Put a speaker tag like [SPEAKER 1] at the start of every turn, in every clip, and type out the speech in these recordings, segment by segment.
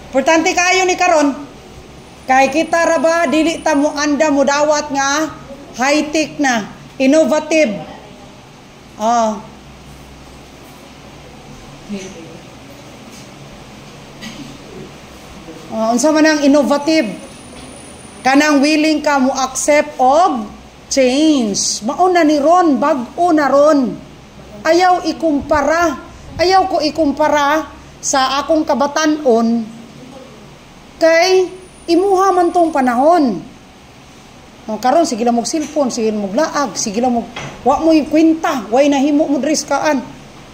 [SPEAKER 1] Importante kaayo ni karon. Kay kita ra ba, dili ta mo anda mo dawat nga high-tech na, innovative. Oh. Oh, unsa man ang innovative? Kanang willing ka mo accept og change. Mao na ni ron, bag-o na ron. Ayaw ikumpara. Ayaw ko ikumpara sa akong kabatan-on kay imuha man tong panahon. Oh, karon sige lang mog cellphone, sige lang mog laag, sige lang mog wa mo'y kwenta, way nahimo mo diri kaan.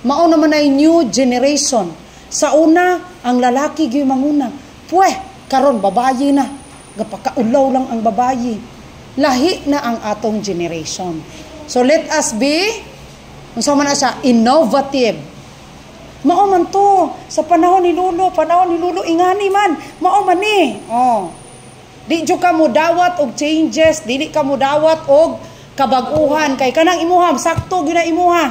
[SPEAKER 1] Mao naman ay new generation. Sa una, ang lalaki gyud manguna. Pwe, karon babayi na. Gapakaulaw lang ang babayi. Lahi na ang atong generation. So let us be, unsa man na siya, innovative. Mao man to sa panahon ni Lolo ingani man, mao man ni. Oh. Di jud ka mo dawat og changes, dili ka mo dawat og kabag-uhan kay kanang imuha sakto gyud na imuha.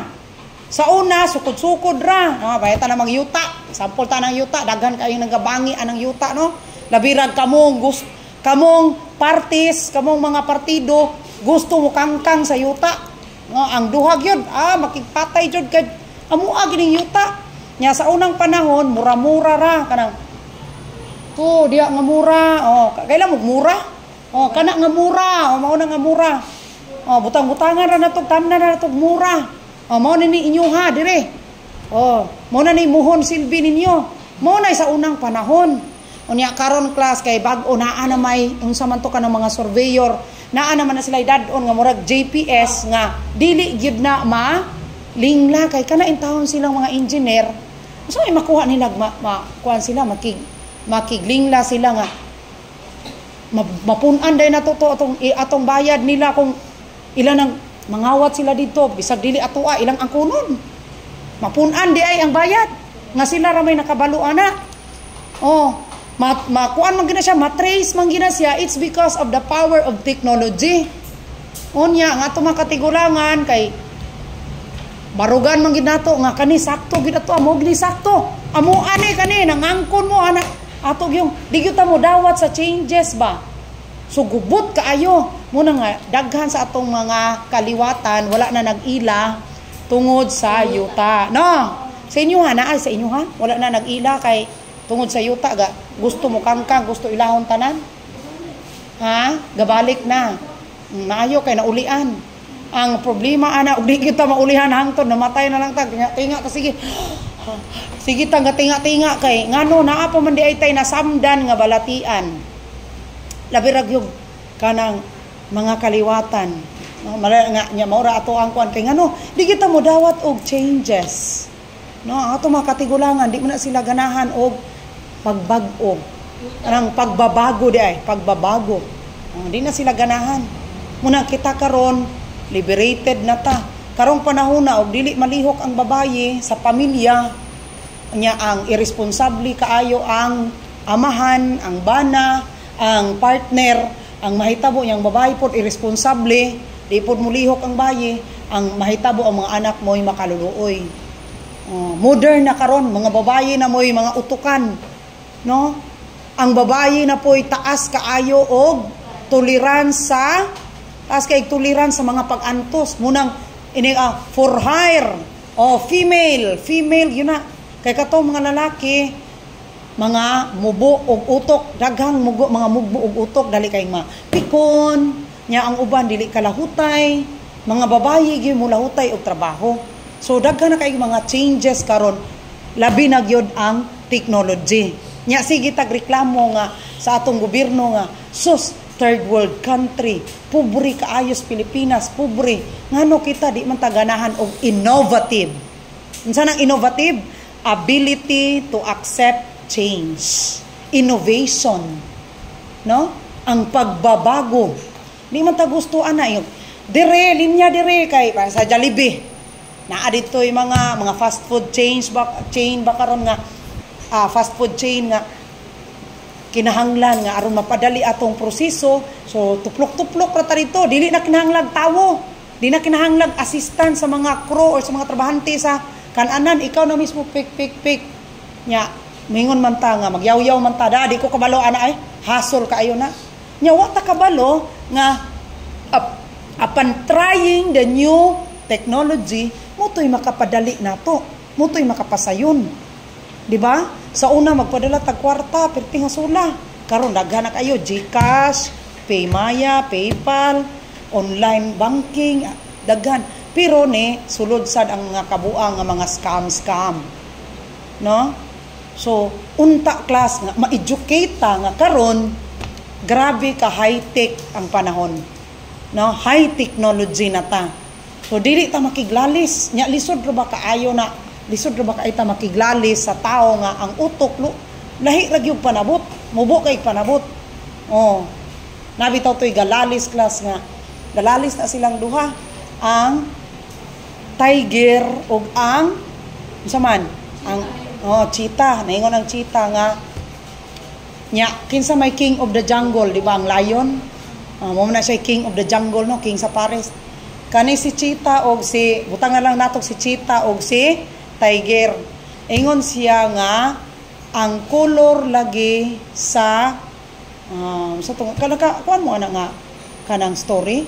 [SPEAKER 1] Sa una sukod-sukod ra, no, bayata na yuta. Sample ta ng yuta, daghan kayo nagabangi anang yuta, no. Labirag kamong gust kamong parties, kamong mga partido gusto mo kangkang sa yuta. No, ang duha gyud, makigpatay jud kay amua gining yuta. Nya sa unang panahon mura-mura ra kanang to diya nga mura, oh, kailan mo mura? Oh, kana nga mura, oh, mao na nga mura. Oh, butang-butangan ra natog, tamnan ra natog mura. Oh, mao ni inyuha dire. Oh, mao na ni muhon silbi ninyo. Mao na sa unang panahon. Unya karon, class, kay bag-o naa na may unsa man to kanang mga surveyor, naa naman na sila dad-on nga murag GPS nga dili gyud na ma lingla kay kana intawon silang mga engineer. So ay makuha nila ma, ma kuan sila, makiglingla sila nga mapun-an day na to atong atong bayad nila kung ilan ang mangawat sila dito, bisag dili atoa ilang ang kunon, mapun-an di ay ang bayad nga sila ra may nakabalo ana. Oh, makuan man gina siya, matrace man gina siya. It's because of the power of technology. Unya nga ato mga katigulangan kay barugan man gid nato nga kani sakto gid ato, amo gini sakto, amo ani kani nangangkon mo ana ato gyung di gyud ta mo dawat sa changes ba. So gubot kaayo muna nga daghan sa atong mga kaliwatan wala na nag-ila tungod sa yuta, no? Sa inyo ha, naay sa inyo ha, wala na nag-ila kay tungod sa yuta, ga gusto mo kangkang, gusto ilahon tanan, ha, gabalik na. Maayo kay naulian ang problema ana ug di kita maulihan hangtod namatay na lang ta. Tinga ta, sige sige ta nga tinga-tinga kay ngano naa pa man di ay tay nasamdan nga balatian. Labi ra gyud kanang mga kaliwatan, no, mala nga nya maura ato ang kuan kay ngano di kita mo dawat og changes, no? Ang ato mga katigulangan di man na sila ganahan og pagbag-o, anang pagbabago di ay pagbabago. Oh, di na sila ganahan. Muna kita karon liberated na ta karong panahon na og dili malihok ang babaye sa pamilya nya, ang irresponsable kaayo ang amahan, ang bana, ang partner, ang mahitabo yang babae pod irresponsable, di pod mulihok ang baye, ang mahitabo ang mga anak mo'y makaluluoy. Oh, modern na karon, mga babaye na mo'y mga utukan, no? Ang babaye na po'y taas kaayo og tolerance sa taas kay tolerance sa mga pag-antos munang ini, for hire o female, female yun na kay kato mga lalaki mga mubo og utok, daghang mugo, mga mugbo og utok, dali kay mapikon nya ang uban dili kalahutay, mga babaye gyud mo lahutay og trabaho. So daghan na kay mga changes karon, labi na gyud ang technology. Nya sige tag reklamo nga sa atong gobyerno nga sus, third world country, pobre kaayos Pilipinas, pobre. Ngano kita di man taganahan og innovative? Unsa nang innovative? Ability to accept change, innovation, no? Ang pagbabago. Di man ta gusto ana yung dire linya dire kay para sa Jollibee. Naa dito yung mga fast food chains ba, chain ba karon nga fast food chain nga kinahanglan nga aron mapadali atong proseso, so tuplok-tuplok ra ta dito, dili na kinahanglag tawo, di na kinahanglag assistant sa mga crew or sa mga trabahante sa kananan, ikaw na mismo pick pick pick nya. Mingon man ta nga magyawyaw man ta, da di ko kabalo ana ay, hasol kaayo na. Nya wa ta kabalo nga upon trying the new technology, moto'y makapadali nato, moto'y makapasayon. Di ba? Sa una magpadala tag kwarta, perting hasula. Karon daghan na kayo GCash, Paymaya, PayPal, online banking, daghan. Pero ni sulod sad ang nga kabuang nga mga scam scam. No? So, unta, class, nga ma-educate ta nga karon grabe ka high-tech ang panahon. No? High technology na ta. So dili ta makiglalis. Nya lisod ra ba kaayo na, lisod ra ba kaayo ta makiglalis sa tao nga ang utok lo lahi ra gyud panabot, mubo kay panabot. Oh. Nabitaw to'y galalis, class, nga galalis na silang duha, ang tiger ug ang unsa man ang, oh, cheetah. Naingon ang cheetah nga nya kinsa may king of the jungle, di ba ang lion? Mo na siya king of the jungle, no, king sa forest. Kani si cheetah og si, butang na lang nato si cheetah og si tiger, ingon siya nga ang color lagi sa sa tong kana ka kuan mo ana nga kanang story,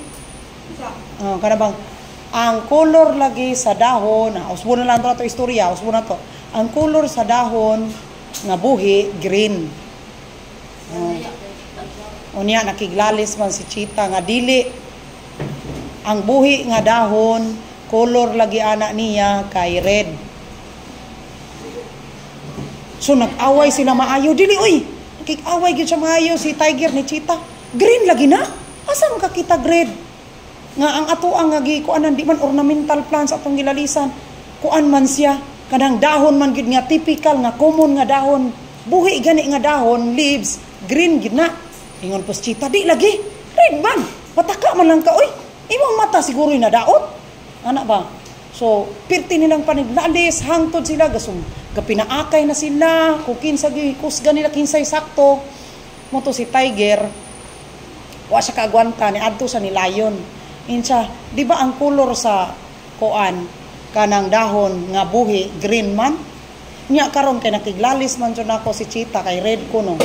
[SPEAKER 1] kana bang ang color lagi sa dahon, usbo na lang to ato istorya, usbo na to. Ang color sa dahon nga buhi, green. Unya nakiglalis man si cheetah nga dili, ang buhi nga dahon, color lagi ana niya kay red. So nag-away sila maayo, dili oy. Nakig-away gyud siya maayo si tiger ni cheetah. Green lagi na. Asa man kakita red? Nga ang ato ang nga gikuanan di man ornamental plants atong gilalisan. Kuan man siya, kanang dahon man gyud nga typical nga common nga dahon. Buhi gani nga dahon, leaves, green gyud na. Ingon po si cheetah, di lagi. Red man. Pataka man lang ka, oy. Imong mata siguro na daot. Ana ba? So, pirti nilang paniglalis, hangtod sila, gasum, gapinaakay na sila, kung kinsa kusga nila kinsay sakto. Mo to si tiger, wa siya kaagwanta, ni adto sa ni lion. Insa, di ba ang color sa kuan kanang dahon nga buhi, green man? Nya karon kay nakiglalis man jud nako si cheetah kay red kuno.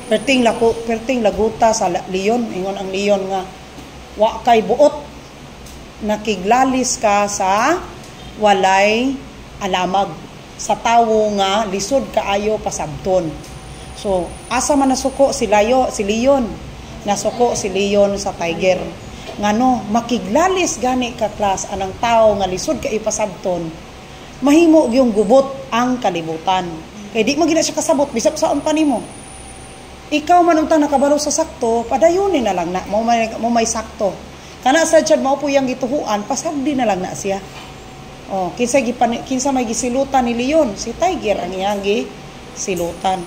[SPEAKER 1] Perting lako, perting laguta sa leon, ingon ang leon nga wa kay buot, nakiglalis ka sa walay alamag, sa tawo nga lisod kaayo pasabton. So, asa man nasuko si Layo, si Leon? Nasuko si Leon sa tiger. Ngano makiglalis gani ka, class, anang tao nga lisod ka ipasabton, mahimo yung gubot ang kalibutan. Kay di mo gina siya kasabot bisag saon pa nimo. Ikaw man untang nakabalo sa sakto, padayunin na lang na mo may sakto. Kana sa chad mao po yang gituhuan, pasagdi na lang na siya. Oh, kinsa may gisilutan ni Leon? Si tiger ang iyang gisilutan.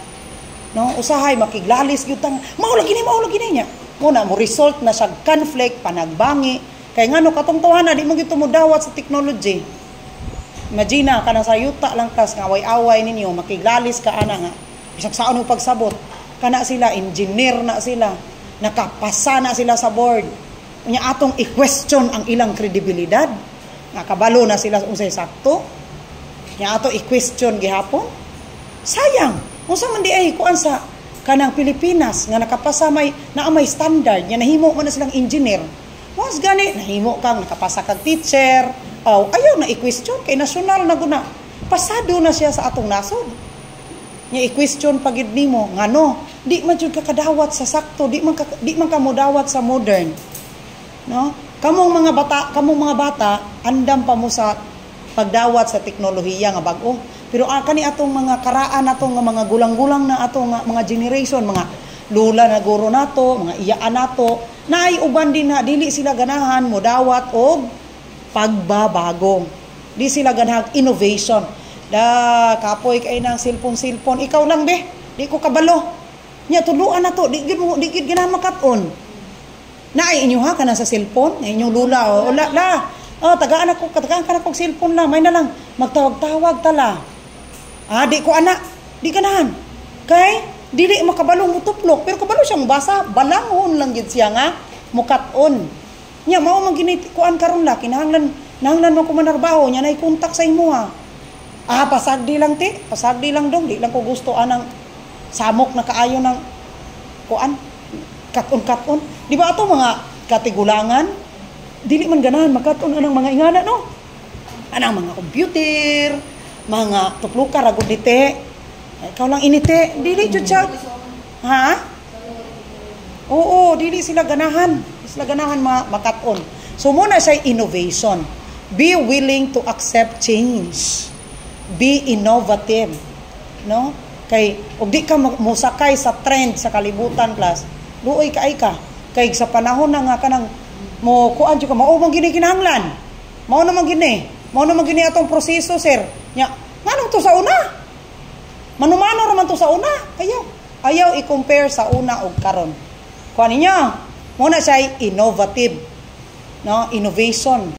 [SPEAKER 1] No, usahay makiglalis gyud tang mao lagi ni, mao lagi ni niya. Mo na mo result na siya conflict, panagbangi. Kay ngano katong tawhana di mo gyud mudawat sa technology. Imagine kana sa yuta lang, class, nga away-away ninyo, makiglalis ka ana nga bisag saan mo pagsabot. Kana sila engineer na sila, nakapasa na sila sa board. Unya atong i-question ang ilang kredibilidad. Nakabalo na sila unsay sakto. Nya ato i-question gihapon. Sayang. Unsa man di ay kuan sa kanang Pilipinas nga nakapasa, may naa may standard nya nahimo man na silang engineer. Once gani nahimo kang nakapasa kag teacher, aw ayaw na i-question kay nasyonal na guna. Pasado na siya sa atong nasod. Nya i-question pa gid nimo ngano di man jud ka kadawat sa sakto, di man ka modawat sa modern. No? Kamong mga bata, andam pa mo sa pagdawat sa teknolohiya nga bag-o. Pero kani atong mga karaan atong nga mga gulang-gulang na atong nga mga generation, mga lula na guro nato, mga iyaan nato, naay uban din na dili sila ganahan modawat og pagbabago. Di sila ganahan innovation. Da kapoy kay nang cellphone-cellphone, ikaw lang be, di ko kabalo. Nya tuluan na to, di gyud ganahan makat-on. Naay inyo ha kana sa cellphone, na inyong lula o la, la. Oh, tagaan ako, tagaan ka na kog cellphone la, may na lang magtawag-tawag tala. Ah, di ko ana, di ganahan. Kay dili makabalo mutuplok, pero kabalo siyang basa, balangon lang gid siya nga mukat-on. Nya mao man gini kuan karon la, kinahanglan nahanglan mo ko manarbaho, nya nay kontak sa imo ha. Ah, pasagdi lang ti, pasagdi lang dong, di lang ko gusto anang samok na kaayo ng kuan, katon-katon. Di ba ato mga katigulangan, dili man ganahan makaton anang mga ingana, no? Anang mga computer, mga tupluka ra gud ni te. Ikaw lang inite, dili jud siya. Ha? Oo, dili sila ganahan. Dili sila ganahan makat-on. So mao na siya innovation. Be willing to accept change. Be innovative. No? Kay og di ka mosakay sa trend sa kalibutan, class, luoy kaay ka. Kay sa panahon na nga kanang mo kuan jud ka, mao man gini kinahanglan. Mao naman gini. Mao naman gini atong proseso, sir. Nya, nganong to sa una? Manumano raman to sa una. Ayaw. Ayaw i-compare sa una og karon. Kuan ninyo. Mao na siya innovative. No? Innovation.